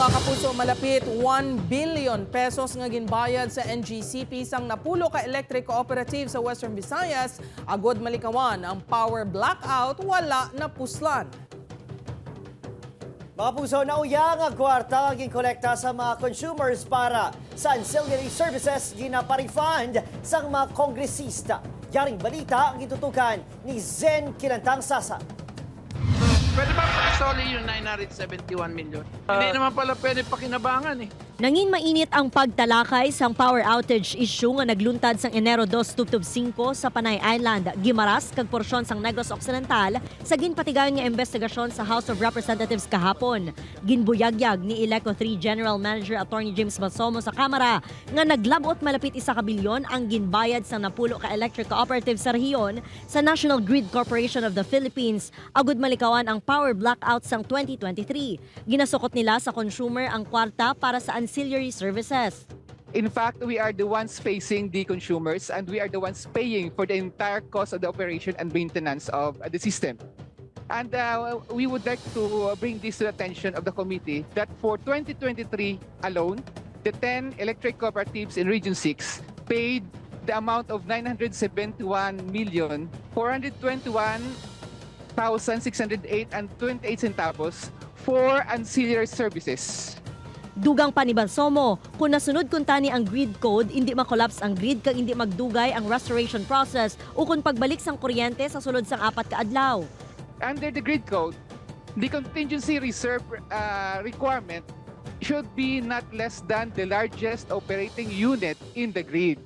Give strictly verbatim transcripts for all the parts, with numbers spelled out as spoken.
Mga kapuso, malapit one billion pesos nga ginbayad sa N G C P sang napulo ka electric cooperative sa Western Visayas agod malikawan ang power blackout wala napuslan. Mga puso, nauya nga kwarta nga ginkolekta sa mga consumers para sa ancillary services ginapa-refund sang mga kongresista. Yaring balita ang gitutukan ni Zen Kilantang Sasa. Pwede ba pakisoli yung nine hundred seventy-one million? Hindi naman pala pwede pakinabangan eh. Nangin mainit ang pagtalakay sang power outage issue nga nagluntad sang Enero dos tubtob singko sa Panay Island, Guimaras kag porsyon sang Negros Occidental sa ginpatigayon nga imbestigasyon sa House of Representatives kahapon. Ginbuyagyag ni ILECO three General Manager Attorney James Balsomo sa Kamara nga naglab-ot malapit isa ka bilyon ang ginbayad sang napulo ka electric cooperative sa rehiyon sa National Grid Corporation of the Philippines agud malikawan ang power blackout sang twenty twenty-three. Ginasukot nila sa consumer ang kwarta para sa ancillary services. In fact, we are the ones facing the consumers and we are the ones paying for the entire cost of the operation and maintenance of uh, the system. And uh, we would like to bring this to the attention of the committee that for twenty twenty-three alone, the ten electric cooperatives in Region six paid the amount of nine hundred seventy-one million four hundred twenty-one thousand six hundred eight and twenty-eight centavos for ancillary services. Dugang pa ni Balsomo, kung nasunod kuntani ang grid code, indi ma-collapse ang grid kag indi magdugay ang restoration process ukon pagbalik sang kuryente sa sulod sang apat ka adlaw. Under the grid code, the contingency reserve uh, requirement should be not less than the largest operating unit in the grid.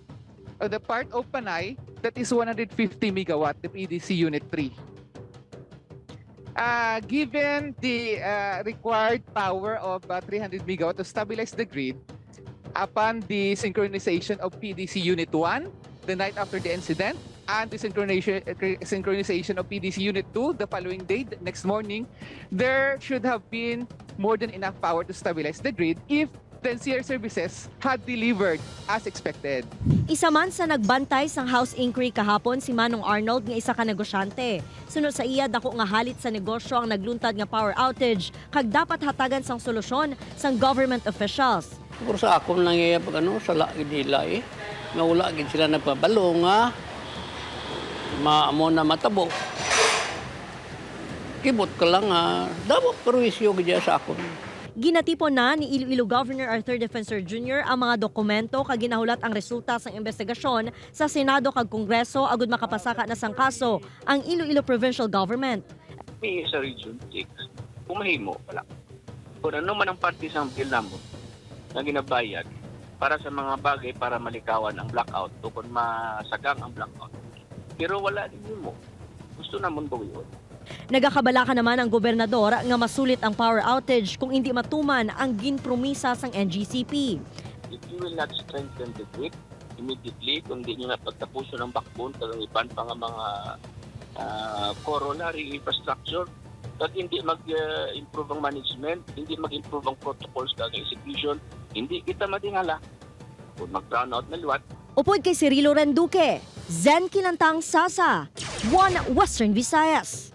On the part of Panay, that is one hundred fifty megawatt, the P D C Unit three. Uh, given the uh, required power of uh, three hundred megawatt to stabilize the grid, upon the synchronization of P D C Unit one the night after the incident and the synchronization, synchronization of P D C Unit two the following day, the next morning, there should have been more than enough power to stabilize the grid if the ancillary services had delivered as expected. Isa man sa nagbantay sang House inquiry kahapon si Manong Arnold nga isa ka negosyante. Suno sa iya, dako nga halit sa negosyo ang nagluntad nga power outage kag dapat hatagan sang solusyon sang government officials. Siguro sa akon lang iya pag ano, sala gid nila eh. Nga wala gid sila nagpabalo nga ma-, amo na matabo. Kibot ka lang nga, damo perwisyo gid iya sa akon. Ginatipon na ni Iloilo Governor Arthur Defensor Junior ang mga dokumento kag ginahulat ang resulta sang imbestigasyon sa Senado kag Kongreso agud makapasaka na sang kaso ang Iloilo Provincial Government. Kami sa Region six, kung mahimo, wala. Kung ano man ang parte sa bill namon nga ginabayad para sa mga bagay para malikawan ang blackout o kung masagang ang blackout. Pero wala din mo. Gusto namon bawion. Nagakabalaka naman ang gobernador nga masulit ang power outage kung indi matuman ang ginpromisa sang N G C P. If you will not strengthen the grid immediately, kung di nyo na pagtapuson ang backbone kag ang iban pa nga mga ah, corollary infrastructure, kag hindi mag-improve ang management, hindi mag-improve ang protocols kag ang execution, hindi kita matingala. Kung mag-brownout na liwat, Upod kay Cirilo Randuque, Zen Kilantang, Sasa, One Western Visayas.